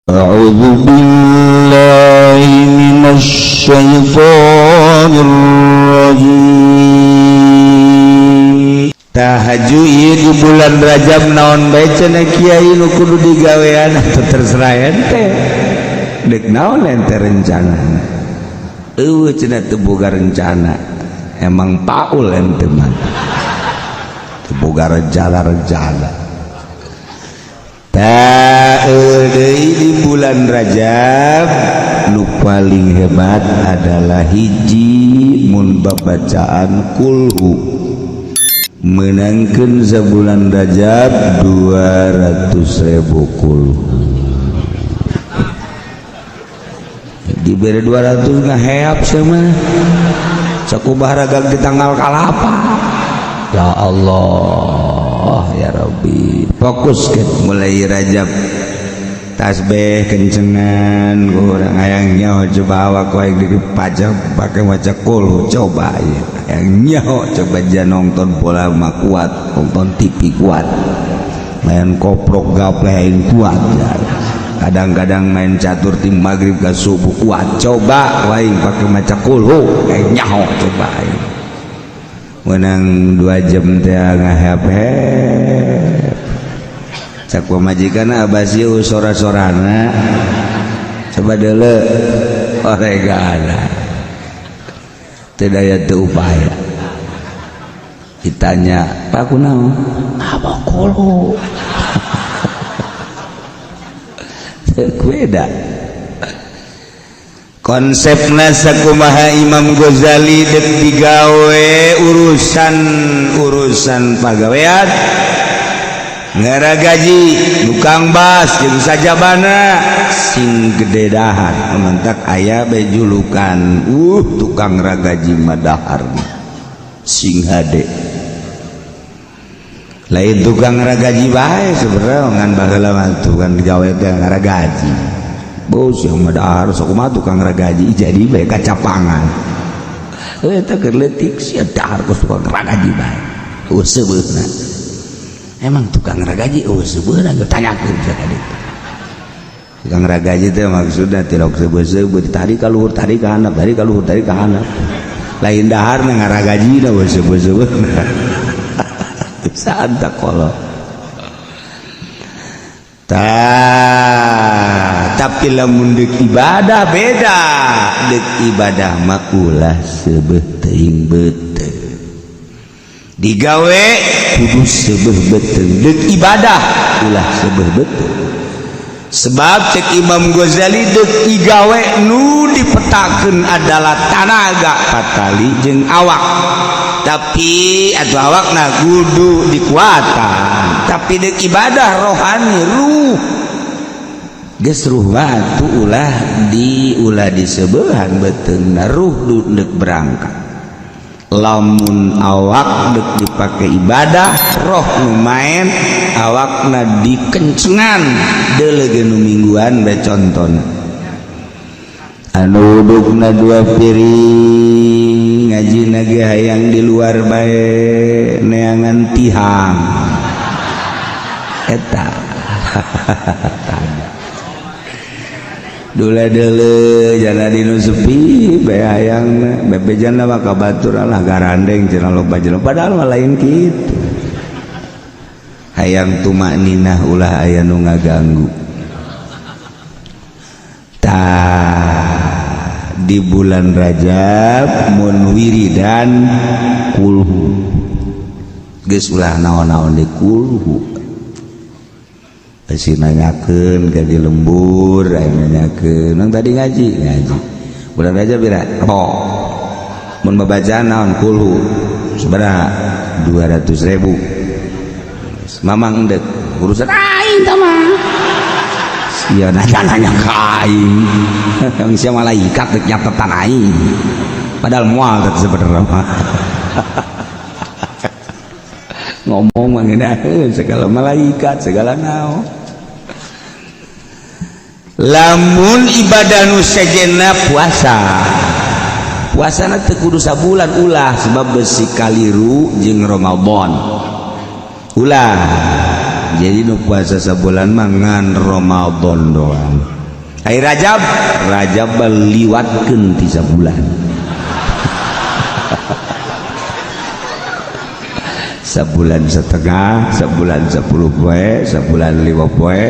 أعوذ بالله من الشيطان الرجيم. Tahajud ieu di bulan Rajab naon bae cenah kiai nu kudu digawean atau terserah ente. Dek naon ente rencana? Eueuh cenah teu boga rencana. Emang paul ente mah. Teu boga rencana-rencana. Deui di bulan Rajab nu paling hebat adalah hiji mun babacaan kulhu menangkeun sabulan Rajab 200.000 kulhu diberi 200 ngaheap sama sakubah ragag di tanggal kalapa. Ya Allah ya Rabbi, fokus ke mulai Rajab tasbih kencengan kurang hayang nyaho coba awak wae dipajak pakai maca kulhu coba ya hayang nyaho coba jangan nonton bola mah kuat, nonton TV kuat, main koprok gaple aing kuat ya. Kadang-kadang main catur tim maghrib ke subuh kuat, coba wae pakai maca kulhu hayang nyaho coba aing menang 2 jam teh ngahep-hep cak pamajikan abasieu sora-sorana coba deuleu oregana teu daya teu upaya ditanya pak kunaon apa kulhu teu beda konsepna sakumaha Imam Ghazali dek digawe urusan-urusan pagawean ngaragaji tukang bas jeung sajabana sing gede dahar mentak aya be julukan tukang ragaji madahar sing hade lain tukang ragaji bae sebenarnya ngan baheula mah tukang digawe teh ngaragaji bos yang madahar sakumaha tukang ragaji jadi bae kacapangan eta keur leutik sia dahar kos tukang ragaji bae eueuh seubeurna emang tukang ragaji eueuh seubeurna tanyakeun sakali tukang ragaji teh maksudna tilok seubeut-seubeut tadi ka luhur tadi ka handap tadi ka luhur tadi ka handap lain daharna ngaragajina eueuh seubeut-seubeurna saat kolot. Tapi lamun deuk ibadah beda, deuk ibadah mah ulah seubeuh teuing beuteung digawe kudu seubeuh beuteung deuk ibadah ulah seubeuh beuteung sebab cek Imam Ghazali deuk digawe nu dipetakeun adalah tanaga patali jeung awak tapi atuh awakna kudu dikuatan tapi deuk ibadah rohani ruh geus ruh batu ulah di ulah disebeuhan beuteungna ruh deuk berangkat lamun awak deuk dipake ibadah roh nu main awakna dikencengan deuleu ge nu mingguan bae contona anu udukna 2 piring ngajina ge hayang di luar bae neangan tihang eta dule deuleu jana dinu sepi bae hayangna bebejana mah ka batur alah garandeng cenah loba jelema padahal mah lain kitu hayang tumakninah ulah aya nu ngaganggu. Tah di bulan Rajab mun wiridan kulhu geus ulah naon-naon di kulhu besi nanyakeun ka di lembur aya nanyakeun nang tadi ngaji ngaji bulan Rajab bira oh mun babacaan naon kulhu sabaraha 200.000 mamang endek urusan aing tah mah sia nanya-nanya ka aing yang sia malaikat dek nyatetan aing padahal moal teh sebenarnya mah ngomong mah ngeunah segala malaikat segala naon lamun ibadah nu sejenna puasa puasana teu kudu sabulan ulah sebab besi kaliru jeung Ramadan ulah jadi nu puasa sabulan mah ngan Ramadan doang. Ai Rajab, Rajab liwatkeun ti sabulan. Sebulan setengah, sebulan 10 poe, sebulan 5 poe,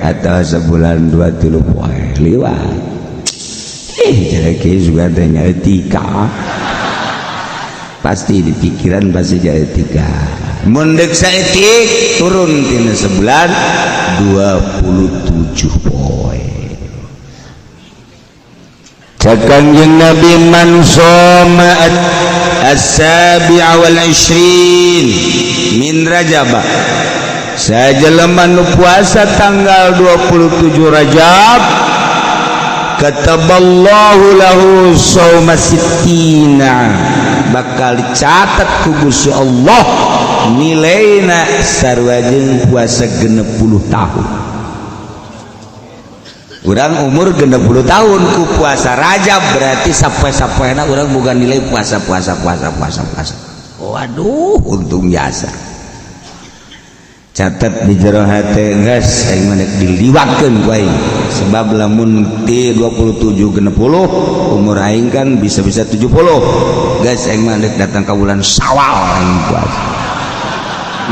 atau sebulan 2-3 poe liwat. Jadi juga tanya etika. Pasti di pikiran pasti jadi etika. Mun deuk saeutik turun tina sebulan 27 poe. Cek Kangjeng Nabi man shoma as-sabi'a wal 20 min Rajab. Sajelema nu puasa tanggal 27 Rajab, kataballahu lahu shauma sittina, bakal dicatat ku Gusti Allah nilaina sarua jeung puasa 60 tahun. Urang umur 60 tahun ku puasa Rajab berarti sapoe-sapoena urang boga nilai puasa puasa puasa puasa puasa. Waduh, untung jasa. Catat di jero hate geus aing mah diliwatkeun ku aing. Sebab lamun ti 27 60 umur aing kan bisa-bisa 70. Geus aing mah datang ka bulan Syawal aing puasa.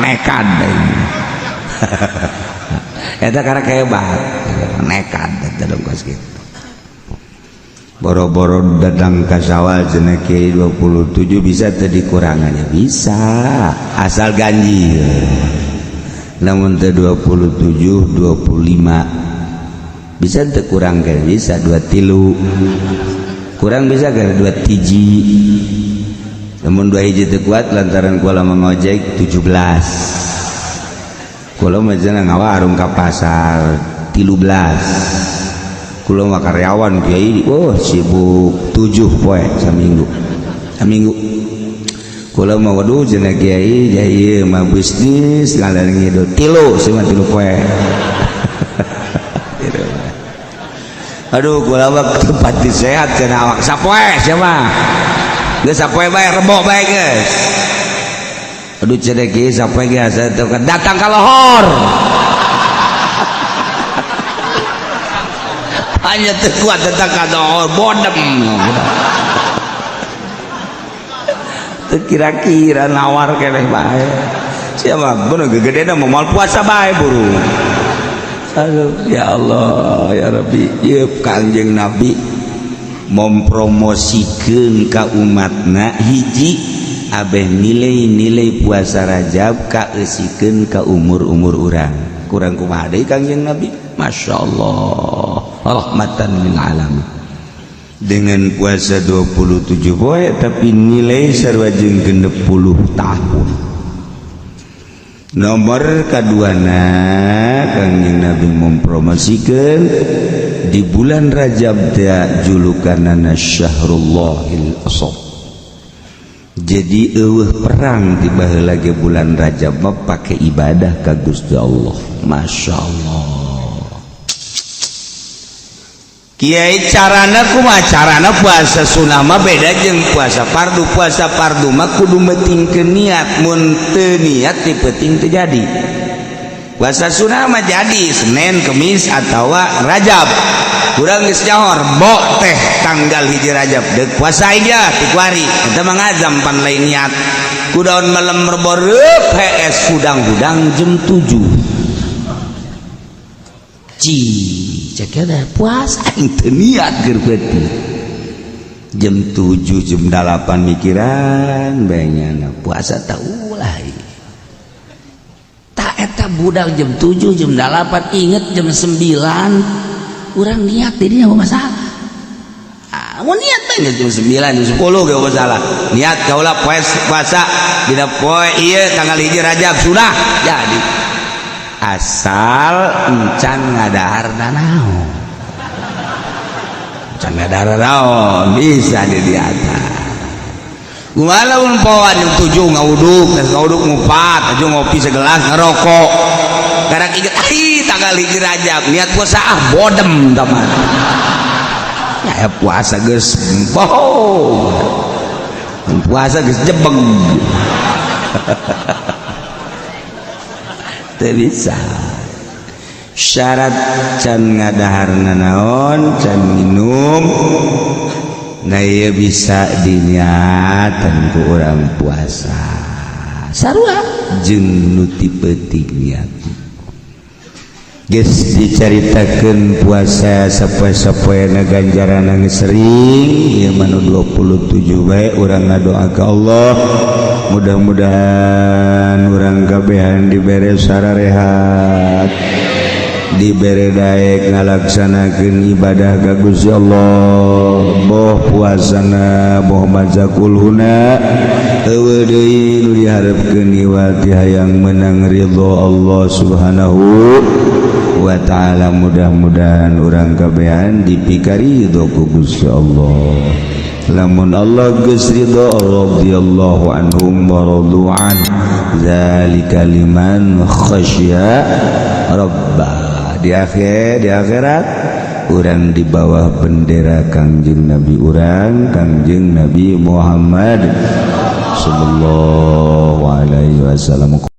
Nekat aing. Eta karena hebat nekat eta dong kos kitu. Boro-boro datang ka Syawal cenah kiai 27 bisa teu dikurangannya bisa asal ganjil. Namun teu 27 25 bisa teu kurang ke bisa 2 tilu kurang bisa ke 2 hiji. Namun 2 hiji teu kuat lantaran kula mengojek 17 kula mah cenah ngawarung ka pasar 13 kula mah karyawan kiai, oh sibuk 7 poe saminggu saminggu kula mah waduh cenah kiai ieu mah bisnis ngalir ngidul tilu sih mah 3 poe. Aduh kula mah tempat sehat cenah awak sapoe sia mah geus sapoe bae rebo bae geus. Aduh cenah kiai sapoe ge asa datang ka lohor hanya teu kuat datang ka lohor bodem. Kira-kira nawar keneh bae siapa bener gegedena mah moal puasa bae buru. Aduh ya Allah ya Rabbi, ieu Kangjeng Nabi mempromosikeun ka umatna hiji abeh nilai-nilai puasa Rajab kaeusikeun ka umur-umur urang. Kurang kumaha deui Kangjeng Nabi? Masya Allah, rahmatan lil alamin. Dengan puasa 27 poe tapi nilai sarua jeung 60 tahun. Nomor kaduana Kangjeng Nabi mempromosikeun di bulan Rajab teh julukanana Syahrullahil Asab. Jadi eueuh perang di baheula ge bulan Rajab mah pake ibadah ka Gusti Allah. Masya Allah. Kiai carana kumaha? Carana puasa sunah mah beda jeung puasa fardu. Puasa fardu mah kudu metingkeun niat, mun teu niat ti peuting teu jadi. Puasa sunah mah jadi Senin, Kemis atawa Rajab. Urang geus nyaho Rebo teh tanggal 1 Rajab deuk puasa aja ti kuari. Eta mah ngazam pan lain niat. Kudaon malam Rebo reup hees hudang-hudang jam 7. Ci cek ada puasa aing teu niat keur peuting. Jam 7 jam 8 mikiran bae nyana puasa tah ulah. Tak eta budak jam 7 jam 8 inget jam 9 urang niat jadi nggak masalah. Ah, mau niat bae jam 9 jam 10 ge masalah. Niat kaula puasa dina poe ieu tanggal 1 Rajab sudah jadi. Asal encan ngadahar nanaon, encan ngadahar naon bisa di atas. Kumaha lamun poan jam 7 ngawuduk, geus ngawuduk ngupat, aju ngopi segelas ngerokok. Karak inget ai tanggal 1 Rajab niat puasa ah bodem teman. Ya puasa geus bohong. Puasa geus jebeng. Teu bisa. Syarat can ngadahar nanaon, can minum. Nah, ieu bisa diniatan ku urang puasa, sarua jeung nu ti peuting niat. Geus dicaritakeun puasa sapoe-sapoena ganjaran geus sering. Ieu mah nu 27 bae. Urang ngadoa ka Allah, mudah-mudahan urang kabehan dibere sararehat, dibere daek ngalaksanakeun ibadah ka Gusti Allah, boh puasana, boh maca kulhuna. Euweuh deui nu diharepkeun iwati hayang menang ridho Allah Subhanahu wa Ta'ala. Mudah-mudahan urang kabehan dipikaridho ku Gusti Allah. Lamun Allah geus ridho, radhiyallahu anhum wa radu an, zalika liman khasya rabbah. Di akhir, di akhirat, urang di bawah bendera Kangjeng Nabi urang, Kangjeng Nabi Muhammad sallallahu alaihi wasallam.